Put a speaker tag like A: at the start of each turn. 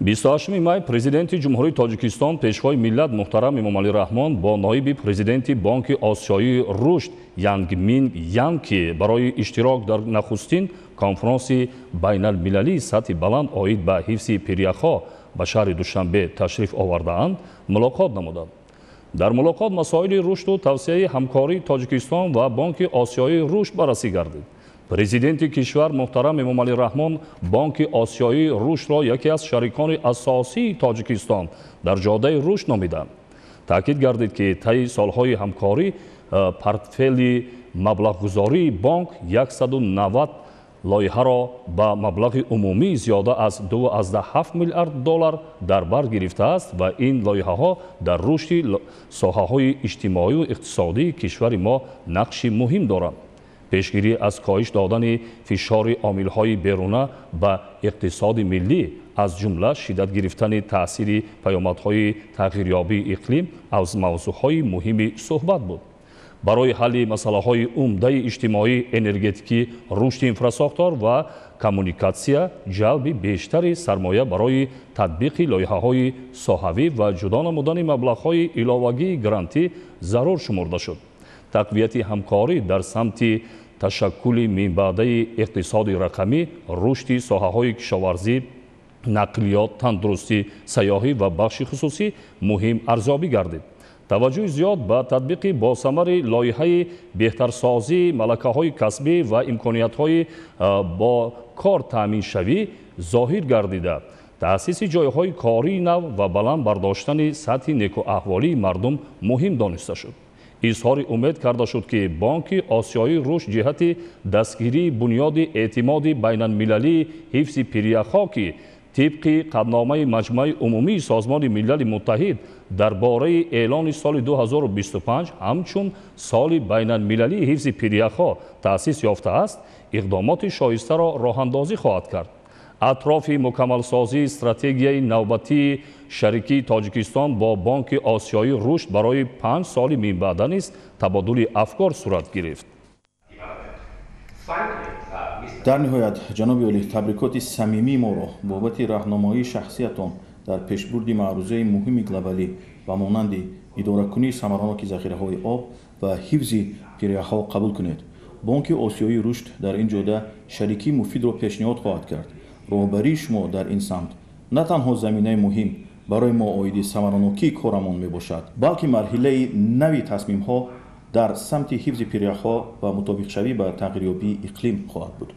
A: 28 май Президенти Ҷумҳурии Тоҷикистон, Пешвои миллат муҳтарам Эмомалӣ Раҳмон бо ноиби президенти Бонки Осиёии Рушд Янгмин Ян, ки барои иштирок дар нахустин конфронси байналмилалии сатҳи баланд оид ба ҳифзи пиряхҳо ба шаҳри Душанбе ташриф овардаанд, мулоқот намуданд. Дар мулоқот масоили рушду тавсеаи ҳамкории Тоҷикистон ва Бонки Осиёии Рушд баррасӣ гардид. Президенти кишвар муҳтарам Эмомалӣ Раҳмон Бонки Осиёии Рушдро яке аз шарикони асосии Тоҷикистон дар ҷодаи рушд номиданд. Таъкид гардид, ки таи солҳои ҳамкорӣ портфели маблағгузории бонк 190 лоиҳаро ба маблағи умумии зиёда аз 2,7 миллиард доллар дар бар гирифтааст ва ин лоиҳаҳо дар рушди соҳаҳои иҷтимоию иқтисодии кишвари мо нақши муҳим доранд. Пешгирӣ аз коҳиш додани фишори омилҳои беруна ба иқтисоди миллӣ, аз ҷумла шиддат гирифтани таъсири паёмадҳои тағйирёбии иқлим, аз мавзӯъҳои муҳими суҳбат буд. Барои ҳалли масъалаҳои умдаи иҷтимоӣ, энергетикӣ, рушди инфрасохтор ва коммуникатсия, ҷалби бештари сармоя барои татбиқи лоиҳаҳои соҳавӣ ва ҷудо намудани маблағҳои иловагии грантӣ зарур шумурда шуд. Тақвияти ҳамкорӣ дар самти ташаккули минбаъдаи иқтисоди рақамӣ, рушди соҳаҳои кишоварзӣ, нақлиёт, тандурустӣ, сайёҳӣ ва бахши хусусӣ муҳим арзёбӣ гардид. Таваҷҷӯҳи зиёд ба татбиқи босамари лоиҳаи беҳтарсозии малакаҳои касбӣ ва имкониятҳои бо кор таъминшавӣ зоҳир гардида, таъсиси ҷойҳои кории нав ва баланд бардоштани сатҳи некӯаҳволии мардум муҳим дониста шуд. Изҳори умед карда шуд, ки Бонки Осиёии Рушд ҷиҳати дастгирии бунёди эътимоди байналмилалии ҳифзи пиряхҳо, ки тибқи қатъномаи Маҷмаи Умумии Созмони Милали Муттаҳид дар бораи эълони соли 2025 ҳамчун соли байналмилалии ҳифзи пиряхҳо таъсис ёфтааст, иқдомоти шоистаро роҳандозӣ хоҳад кард. Атрофи мукаммалсозии стратегияи навбатии шарикии Тоҷикистон бо Бонки Осиёии Рушд барои 5 соли минбаъда низ табодули афкор сурат гирифт.
B: Дар ниҳоят, ҷаноби олӣ, табрикоти самимии моро бобати роҳнамоии шахсиятон дар пешбурди маърузаи муҳими глобалӣ ба монанди идоракунии самараноки захираҳои об ва ҳифзи пиряхҳо қабул кунед. Бонки Осиёии Рушд дар ин ҷода шарикии муфидро пешниҳод хоҳад кард. Роҳбарии шумо дар ин самт на танҳо заминаи муҳим барои мо оиди самаранокии корамон мебошад, балки марҳилаи нави тасмимҳо дар самти ҳифзи пиряхҳо ва мутобиқшавӣ ба тағйирёбии иқлим хоҳад буд.